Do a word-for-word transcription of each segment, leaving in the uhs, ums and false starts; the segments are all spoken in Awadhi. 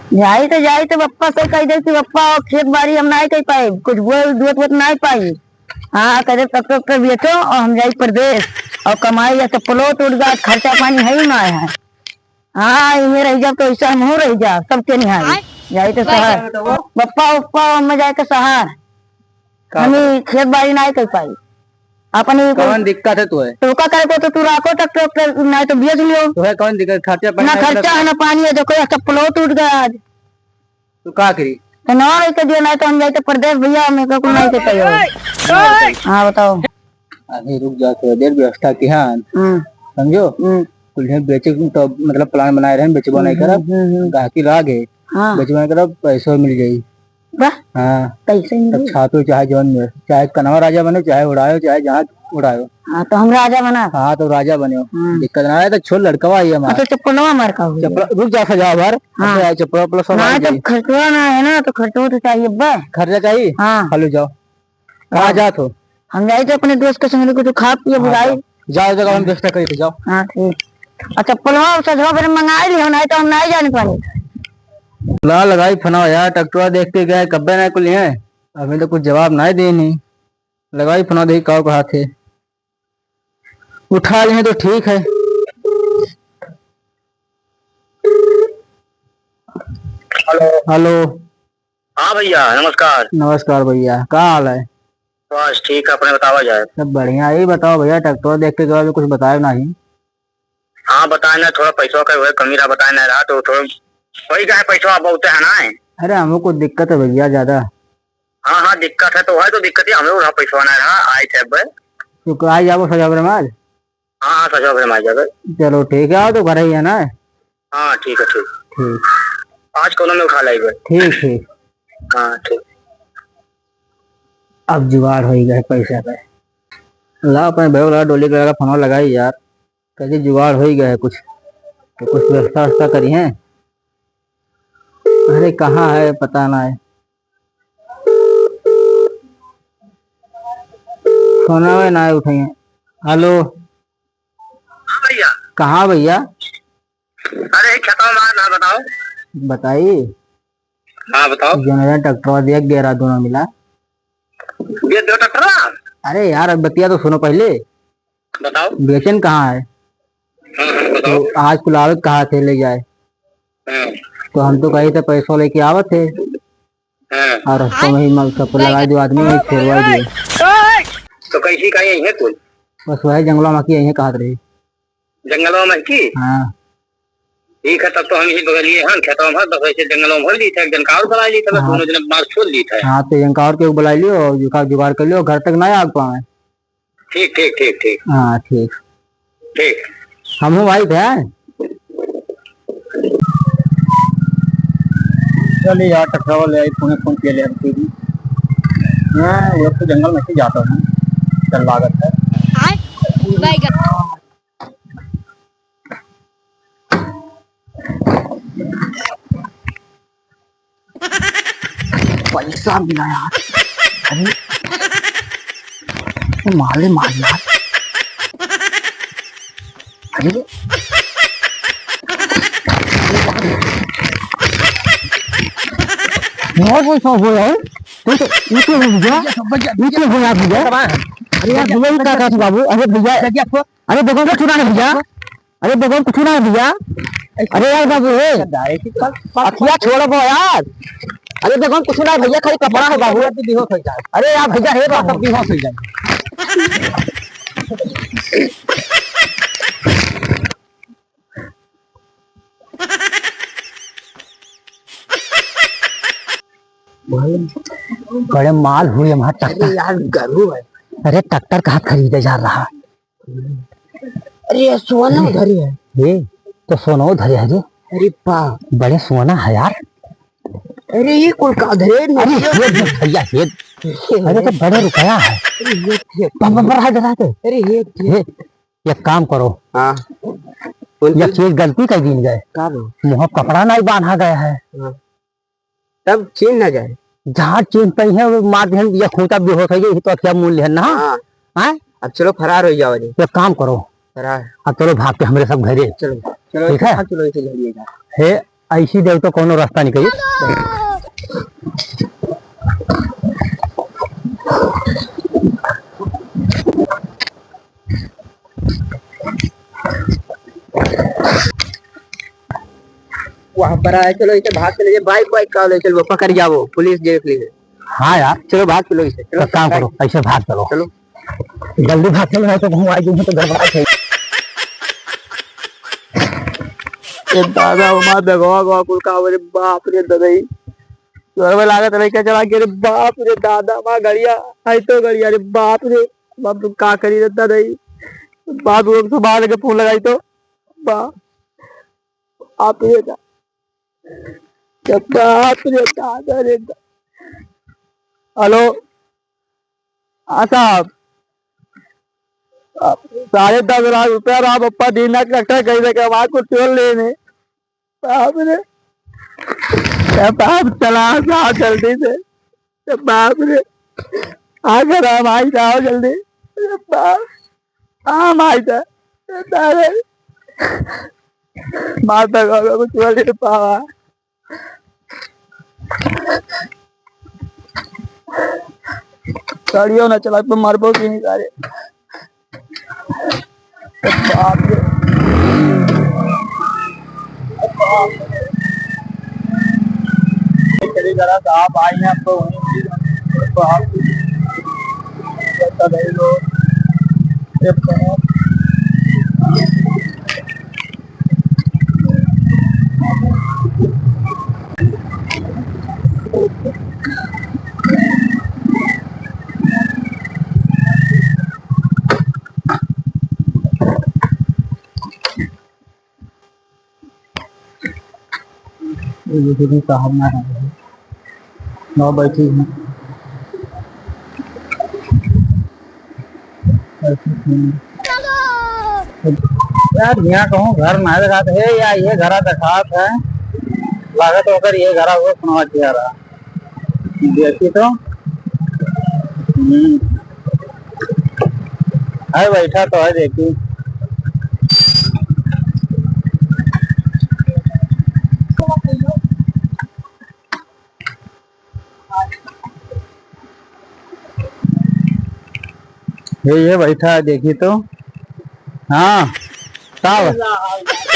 जाई तो, जाई तो बप्पा से कहि दे कि बप्पा, खेत बारी हम नाहीं कइ पाई, कुछ बोए, जोत वोत नाहीं पाई। हाँ, कहि दे, ट्रैक्टर, ट्रैक्टर बेचो और हम जाई परदेस और कमाई या चप्पलो टूट गया, खर्चा पानी है ही ना है। हाँ, इहे रहि जाब तो ऐसा हमहू रहि जाब, सबके निहारी। आय। जाई तो शहर। बप्पा, बप्पा, हम जाई तो शहर। का हम ही खेत बारी नाहीं कइ पाई। अपनी कौन दिक्कत है तुहे? तो का करे को तो तू राखो ट्रैक्टर, ट्रैक्टर, नाहीं तो बेच लियो। तुहे कौन दिक्कत? खर्चा पानी ना, नाहीं खर्चा करत? है ना पानी है, देखो यार चप्पलो टूट गया आज। तू का करी? तो ना रही के दियो, नाहीं तो हम जाई तो परदेस भैया, हमें का कुल नाहीं के कहियो। हाँ, बताओ। अरे रुक जा, थोड़ी देर व्यवस्था की, हाँ। हम्म। समझो? हम्म। कुल बेचे के तो मतलब plan बनाए रहे, बेचबो नाहीं हम्म, करब। हम्म, हम्म। गाहकी लाग है। हाँ। बेचबो नाहीं करब, पैसो मिल जाई। वाह। हाँ। पैसे मिल तब जाई। छापे चाहे जौन में, चाहे कनवा राजा बने, चाहे उड़ायो, चाहे जहाँ उड़ायो। हाँ, तो हम राजा बना। हाँ, तो राजा बने। हाँ। दिक्कत ना आए, तो छोड़ लड़कवा ही हमारा। अच्छा, चप्पलवा मार का हो गया? चप्पल, रुक जा, सजाओ भर। हाँ। अच्छा, चप्पल, चप्पल सब ना, आ तो जाई। खर्चवा ना है ना, तो खर्चवा तो चाहिए बा। खर्चा चाहिए? हाँ। हेलो, जाओ। कहाँ हाँ। जात हो? हम जाई तो अपने दोस्त के संग कुछ खा पिए हाँ, बुलाई। जाओ। जाओ, जगह हम व्यवस्था करी थे, जाओ। हाँ, ठीक। अच्छा, चप्पलवा और सजवा फिर मंगाई लियो, नाहीं तो हम नाहीं जाने पानी। ला लगाई फोनवा यार, ट्रैक्टरवा देख के गए, कब्बे नाहीं कुल है। अभी तो कुछ जवाब नाहीं देनी। लगाई फोनवा, देखी का कहा थे। उठा लिए तो ठीक है। हेलो। हेलो। हाँ भैया, नमस्कार। नमस्कार भैया, का हाल है? बस ठीक है, अपने बतावा जाए। सब बढ़िया। यही बताओ भैया, ट्रैक्टर देख के गए, अभी कुछ बताए नहीं। हाँ, बताए ना, थोड़ा पैसवा का वही कमी रहा, बताए ना रहा, तो थोड़ा वही का है, पैसवा बहुत है ना है। अरे, हमको कुछ दिक्कत है भैया, ज्यादा। हाँ, हाँ, दिक्कत है तो है, तो दिक्कत ही हमें रहा, पैसवा ना रहा, आए थे अब। तो आई जाबो सजाबरे में आज? हाँ, हाँ, सजाबरे में आ जाबे। चलो ठीक है, आओ तो घर ही है ना? हाँ, ठीक है, ठीक। ठीक। आज कोनो में उठा लाइबे। ठीक, ठीक। हाँ, ठीक। अब जुगाड़ हो ही गए पैसा का। ला अपने भाई वाला डोली का फोन लगाई यार, कहे जुगाड़ हो ही गया है कुछ, तो कुछ व्यवस्था व्यवस्था करी है। अरे कहाँ है पता ना है, फोन आवे ना उठाइए। हेलो। हाँ भैया। कहाँ भैया? अरे खेतवा में ना बताओ। बताई। हाँ बताओ। जो ना ट्रैक्टर दिया गेरा दोनों मिला। ये दो ट्रैक्टर? अरे यार अब बतिया तो सुनो पहले। बताओ। बेचन कहाँ है? हाँ, हाँ, बताओ। तो आज कुल आवत कहा थे ले जाए? हाँ। तो हम तो कही थे पैसो लेके आवत थे। हाँ। और रस्तों में ही मग सब लगाई दियो आदमी, वही फेरवाई दियो। तो कैसी का यही है कुल? बस वही जंगला में की यही कहत रही। जंगलवा में की? हाँ। ठीक है, तब तो हम यही बगलिए हैं, खेतवा में, बस वैसे जंगलवा में भर ली था, एक जन का और बुला ली था, बस हाँ। दोनों जन मार छोड़ ली था। हाँ, तो एक जन का और के बुला लियो और जुगाड़, जुगाड़ कर लियो, घर तक ना आग पावे। ठीक, ठीक, ठीक, ठीक। हाँ, ठीक। ठीक। हम हूँ भाई थे। चलिए यार, ट्रैक्टरवा ले आई, पुणे फोन किया ले हम सीधी। हाँ, ये तो जंगल में से जाता हूँ, चल लागत है। आय, बैगन। पैसा मिला यार। अरे, ये माले मार यार। अरे, बहुत पैसा हो गया है। तो, तो, ये क्या हो गया? ये क्या हो गया भैया? अरे यार, भैया, ये क्या, क्या बाबू? अरे भैया, अरे, देखो, कुछ ना है भैया। अरे, देखो, कुछ ना है भैया। अरे यार बाबू, ए। अखिया छोड़ दो यार। अरे, देखो, कुछ ना है भैया, खाली कपड़ा है बाबू। अरे यार भैया, हे बाबू। बड़े माल हुए वहाँ ट्रैक्टर। अरे यार, गरू है। अरे, ट्रैक्टर कहाँ खरीदे जा रहा? अरे, ये सोना धरे है। ये तो सोना धरे है रे। अरे बा। बड़े सोना है यार। अरे, ये कुल का धरे है? अरे, ये देख भैया, ये। अरे, तो बड़े रुपया है। अरे, ये देख। बा, बा, बा, हाथ दिखा दे। अरे, ये देख। ये, एक काम करो। हाँ। बोल, ये बोल। चीज गलती कर दीन गए। का बा? मुँह कपड़ा नहीं बांधा गया है। हाँ। तब चीन ना जाए। जहाँ चीन पई है, वो मार दिहन, या खूंटा बेहोश हो गई, तो क्या मूल लिहन ना? हाँ। हैं? अब चलो फरार हो जाओ जी। एक काम करो। फरार। अब चलो भाग के हमरे सब घरे। चलो, चलो, ठीक है? हाँ, चलो इसे घर ले जाओ। हे, ऐसी देव तो कोनो रास्ता निकली। वहाँ पर आए, चलो इसे भाग के ले जाए, बाइक, बाइक का ले चलो, पकड़ जाओ, पुलिस देख ली। हाँ यार, चलो भाग चलो इसे, चलो, तो काम करो, ऐसे भाग चलो। चलो। जल्दी भाग चलो, नहीं तो घुमा दूँ, तो गड़बड़ा है। ए दादा, हमार दगवा गवा कुल का, अरे बाप रे ददई। घर में लागत रही क्या चला के, अरे बाप रे दादा, हमार गड़िया, आई तो गड़िया, अरे बाप रे, बाप रे, का करी रे ददई। बाप रे, संभाल के फोन लगाई तो, बाप, बाप रे दा-, बाप रे दादा रे दा-, हेलो। हाँ साहब, साढ़े दस लाख रुपया रहा, पप्पा दीना ट्रैक्टर खरीदे के बाद कुछ टोल लेने। बाप रे, ए बाप, चला साहब जल्दी से। ए बाप रे, आ घर हम आई जाओ जल्दी। ए बाप, हम आई जा। ए तारे, माता को कुछ बोले पावा। गाड़ियों ना चला, तो मरबो की नहीं सारे। बाप रे। चलिए जरा साहब आए हैं, आपको वहीं मिल, तो आप कैसा भाई लोग? ये बहुत ये देखो साहब ना है, ना बैठी हैं। यार, यहाँ कहूँ घर ना देखात है या ये घरा देखात है, लागत ओकर ये घरा हुआ सुनवा किया रहा। देखी तो। हम्म। है बैठा तो है, देखी। ये, ये बैठा है, देखी तो। हाँ, साहब।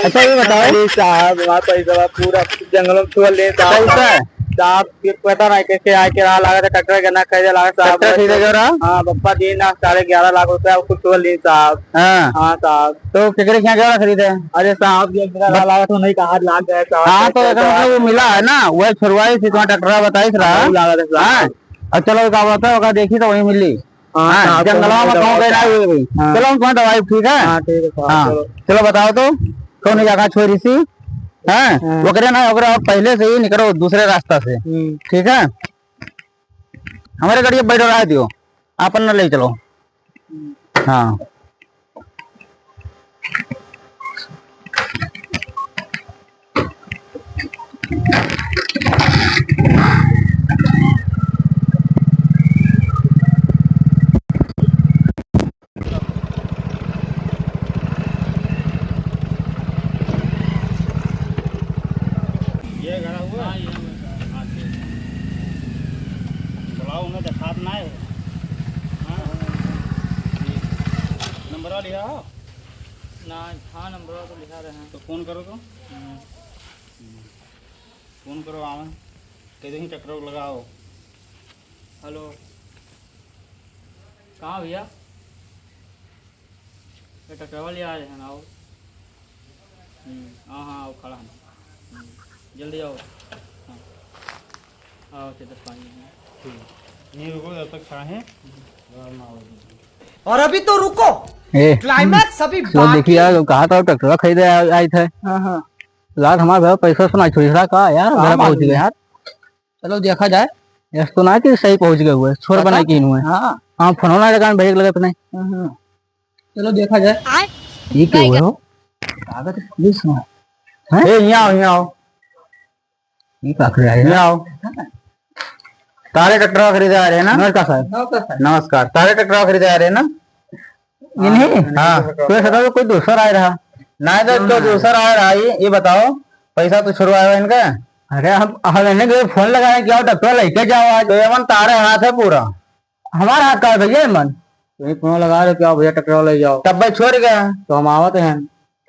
अच्छा, ये बताओ। अरे साहब, हमारा पैसा पूरा जंगलों में छुआ ले साहब। कैसा है? साहब, ये पता नहीं कैसे आए के रहा, लगा था ट्रैक्टर के ना खरीदे, लगा साहब। ट्रैक्टर खरीदे के रहा? हाँ, पप्पा दिए ना साढ़े ग्यारह लाख रुपया, कुछ छुआ ले साहब। हाँ। हाँ साहब। तो केकरे क्या क्या खरीदे? अरे साहब, ये मेरा बत- रहा, लगा तो नहीं कहा, लाग गया साहब। हाँ, तो कैसे एकर साहब? मतलब वो मिला है ना, वही छुड़वाई थी, तुम्हारा ट्रैक्टर बताई रहा। हाँ, वो लगा था साहब। हाँ। अब चलो, का बोलता है, ओका देखी तो वहीं मिली। हाँ, हाँ, साहब, जंगलवा में कहूँ गए ना हुए भाई। हाँ। चलो, हम तुम्हें दवाई, ठीक है? हाँ, ठीक है, साहब, हाँ, चलो। चलो, बताओ तो, कौन जगह छोरी सी? हैं? हाँ। ओकरे ना, ओकरे आप पहले से ही निकलो दूसरे रास्ता से। हम्म। ठीक है? हमारे गाड़ी बैठ रहा दियो, आपन न ले चलो। हम्म। हाँ। ये घरा हुआ? हाँ, ये हुआ, सर। हाँ, ठीक। बुलाओ, उन्हें देखात ना है। हाँ? ठीक। नंबर लिया हो? ना, हाँ, नंबर तो लिखा रहे हैं। तो फोन करो तो। हम्म। फोन करो, आवे। कह दे, ट्रैक्टर लगाओ। हेलो, कहाँ भैया? ये ट्रैक्टर वाले आ रहे हैं, आओ। हम्म, हाँ, हाँ, आओ, खड़ा है। हम्म, जल्दी आओ। हाँ, आओ, अच्छा, दस पाँच मिनट में। ठीक। नहीं, रुको, जब तक छाहे। हम्म। और अभी तो रुको, ए, climax अभी तो बाकी देखिए यार, है। कहा था ट्रैक्टर खरीदे आ-, आए थे। हाँ, हाँ। लाग हमार घर पैसा सुनाई छोड़ी रहा का यार, का घर पहुँच मालूम गए। यार। चलो देखा जाए। यस तो ना कि सही पहुँच गए हुए, छोर पता? बनाई की इन्होंने। हाँ। हाँ, फोन ना लगा, भैया लगे अपने। हाँ, हाँ। चलो देखा जाए। आय। ये क्या हुआ हो? कागज पुलिस में। हैं? ए, यहाँ आओ, यहाँ आओ। ये का कर रहा है? यहाँ आओ। तारे ट्रैक्टर खरीदे आ रहे हैं ना? नमस्कार साहब। नमस्कार साहब। नमस्कार। तारे ट्रैक्टर खरीदे आ रहे हैं ना? इन्हीं? हाँ। तो ऐसा था कि कोई दूसरा आ रहा। नहीं तो कोई दूसरा आ रहा, ये, ये बताओ। पैसा तो छुड़वाए हो इनका? अरे हम, हम इन्हें के फोन लगाए कि आओ ट्रैक्टर लेके जाओ आज। तो ये मन तारे हाथ है पूरा। हमारा हाथ का है भैया ये मन? तुम फोन लगा रहे हो कि आओ भैया ट्रैक्टर ले जाओ। तब भाई छोड़ गया। तो हम आवत हैं।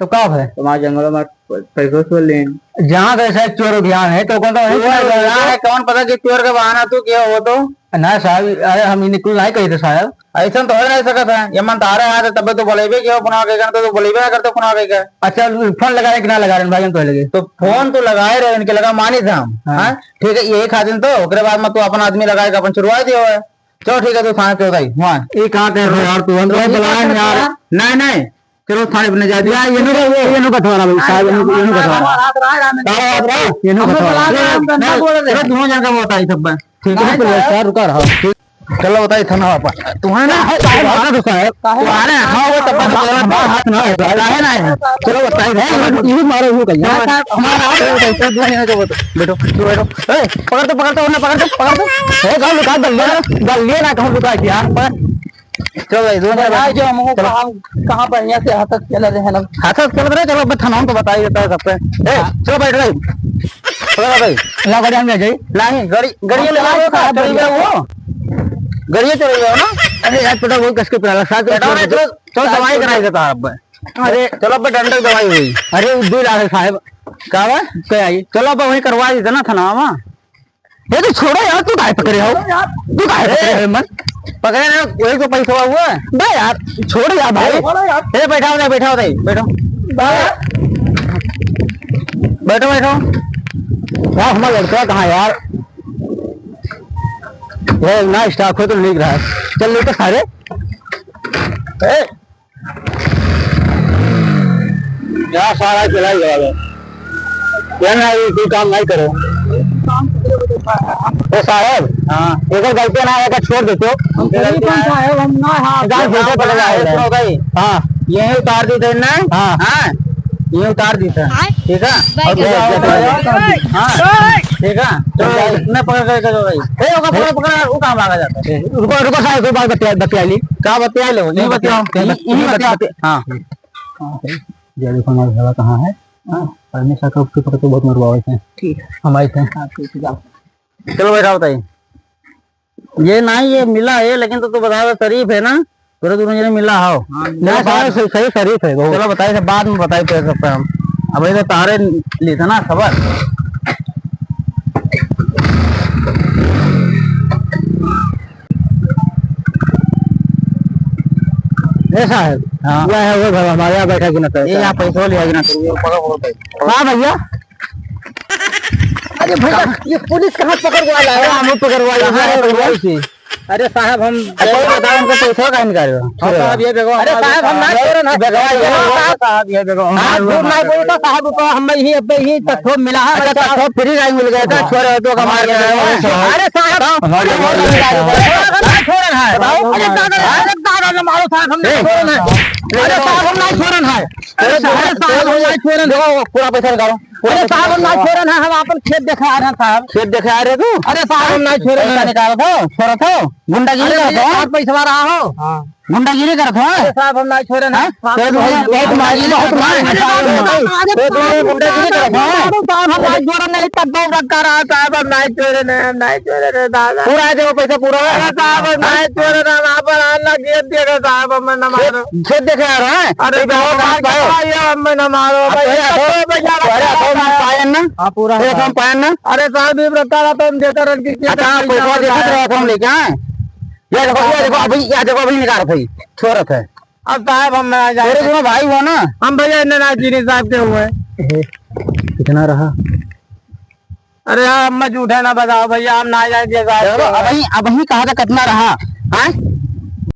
तो का भाई? तुम्हारे जंगलों में पैसों से लेन। जहाँ कैसा चोर अभियान है तो कौन तो वहीं चोर चला गया। अभियान है, कौन पता कि चोर का बहाना तू क्या हो तो? ना साहब, अरे हम इन्हें कुछ नहीं कही थे साहब। ऐसा तो हो नहीं सकता है, ये मन तारे हाथ है, तब तो बोलेबे कि हो पुनः कही करते तो बोलेबे ना करते पुनः कही का। अच्छा, फोन लगा रहे कि ना लगा रहे भाई, हम तो लगे। तो फोन तो लगाए रहे, इनके लगा मानी था हम। हाँ। हाँ? ठीक है, यही खातिर तो, ओकरे बाद में तू अपना आदमी लगाए के अपन छुड़वा दियो है। चलो ठीक है, तू थाने चल भाई, वहाँ। ये कहाँ कर रहे हो यार तू? हम तो तो ये बुलाए क्या यार। करता? नहीं, नहीं, चलो थाने अपने जा दिया। ये नु, ये नु कथवारा भाई, साहब, ये नु, ये नु कथवारा। हमारा हाथ रहा है, हमें तारा हाथ रहा? ये नु हम लोग कथवारा। बुला रहे हैं, हम तो ना नहीं, बोल रहे। चलो दोनों जन का बताई सब बात। ठीक है, नहीं, बिल्कुल, सर। यार, रुका रहा। ठीक। चलो बताई थाना वापस। तुम्हारे ना है, साहब, हमारा तो साहब। तुम्हारे, हाँ, वो तब तक हमारा हाथ ना है, साहब। काहे ना है? चलो बताई, साहब। ये मारो, वो कहिए। साहब, हमारा हाथ है, साहब, दोनों जन का बताई। बैठो, बैठो। ए, पकड़ तो, पकड़ तो, ना पकड़ तो, पकड़ तो। ए, गाँव लुका, गल लिया, गल लिया ना, कहूँ लुका दिया। चलो भाई, दोनों भाई, जने जो हमको चलो। कहाँ, कहाँ बढ़िया से हंसत खेलत रहे ना। हंसत खेलत रहे, चलो, अब थाना में तो बता ही देता है सबसे। ए, हाँ। चलो बैठ भाई। चलो भाई। ला, गाड़ी हम ले जाई। नहीं, गाड़ी, गाड़ी हम ले जाओ, साहब, चल गया वो। गाड़ी चल गया ना? अरे यार, पेट्रोल बहुत कस के पिला, साहब, पेट्रोल चलो, नहीं, चलो, चलो, दवाई कराई देता है अब। अरे। चलो, अब डंडक दवाई हुई। अरे, वो दो लाख है, साहब। का बा? क्या आई? चलो, अब वहीं करवा देते ना थाना में। ये तो छोड़ो यार, तू काहे पकड़े हो? तू काहे पकड़े हो मन? पकड़े ना, वही तो पैसा हुआ। बा यार, छोड़ यार भाई। छोड़ो यार। ए, बैठाओ ना, बैठाओ रे, बैठो। बा यार। बैठो, बैठो। यार, हमारा लड़का कहाँ यार? ये ना स्टॉक हो तो लिख रहा है। चल लेते सारे। ए, या सारा चला ही गया है। ये ना, ये कोई काम नहीं करो। ओ साहब, हाँ। एकर गलती ना है, एकर छोड़ देतो। हम गरीब हैं साहब, हम ना, हाँ। जान से ऊपर पड़ जाए। सुनो भाई। हाँ। यहीं उतार दी थे ना? हाँ। हाँ। ये उतार दी थे। ठीक है? और भाई, क्या होगा? हाँ। ठीक है? तो भाई। इतने पकड़ के करो भाई। ए, ओका पकड़, पकड़, वो काम आगा जाता है। रुको, रुको साहब, कोई बात बतिया, बतिया ली। का बतिया लो? ये बतिया, बतिया, ये, ये बतिया। बतिया। हाँ। हाँ, ये देखो हमारा घर कहाँ है? हाँ, परमेश्वर का उसके पकड़ के बहुत मरवावे थे। ठीक है। हमारे थे। हाँ, ठीक है, जाओ। चलो बैठा बताइए। ये नहीं, ये मिला है, लेकिन तो तू बता, शरीफ है ना? पूरा दोनों जने मिला हो। हाँ, मिला ना, साहब, बात। सही, सही शरीफ है, बहुत। चलो बताइए, सब बाद में बताइए, तो सब हम। अब ये तो तारे ली था ना खबर। ए साहब, हाँ। वह है वो घर हमारे यहाँ बैठा कि ना ये यहाँ पैसा लिया कि ना, पकड़ो, पकड़ो, पकड़ो। हाँ भैया। अरे भैया, ये पुलिस कहाँ पकड़वा लाया? अरे, हम पकड़वा लाया, कहाँ है पकड़वा भैया? लाया? अरे साहब, हम अच्छा, ये बताओ, हमको पैसा काहे निकाल रहे हो? हाँ, साहब, ये देखो, अरे हमारे साहब, हम ना चोरन है। देखो, ये देखो, साहब, ये देखो, हाँ, हमारे झूठ ना बोलो तो साहब, तो हम ही, अब ही तक खूब मिला है, अच्छा, बच्चा। तब खूब free ride मिल गया था, हाँ। छोरे तो कमा के आए हैं। अरे साहब, हमारे अरे साहब, हम ना चोरन है। अरे दादा, अरे दादा, ना मारो साहब, हम ना चोरन है। अरे साहब, हम ना चोरन है। अरे साहब, हम ना चोरन है। देखो, पूरा पैसा निकालो। अरे साहब, हम ना चोरन है, हम आपन खेत देखे आ रहे हैं साहब। खेत देखे आ रहे तू? अरे साहब, हम ना चोरन है। पैसा निकालो तो, छोड़ो तो। गुंडागिरी अरे करत हो? साहब, पैसा रहा हो। हाँ। गुंडागिरी करत हो? अरे साहब, हम ना चोरन है। हाँ? साहब, तो तुम्हें बहुत मारी, बहुत मारी। अरे साहब, अरे तो तुम्हें गुंडागिरी करत हो? अरे साहब, हम ना चोरन है, तब बहुत रखा रहा साहब, हम ना चोरन है, हम ना चोरन है, दादा। पूरा है, देखो पैसा पूरा है। अरे साहब, हम ना चोरन है, हम आपन अन्न खेत देखे साहब, हम ना मारो। खेत देखे आ रहा है? अरे तो साहब, हमारे भाई। क्या ये, हम ना मारो, भाई। अरे, अरे, अरे, अरे, हम पायन ना? हाँ, पूरा अरे, है। हम पायन ना? अरे साहब, ये बता रहा था, हम देता रहन कि अच्छा, आप पैसा देते रहे, हम लेके आए। ये देखो, ये देखो, अभी, ये देखो, अभी निकाल भाई, छोरत है। अब साहब, हम ना जाए। तेरे दोनों भाई हो ना? हम भैया, इन्हें ना चीनी साहब के हुए। कितना रहा? अरे यार, अब मैं झूठा ना बताओ भैया, हम ना जाए दिया साहब चलो, के हुए। अबही, अबही कहा था कितना रहा? हाँ?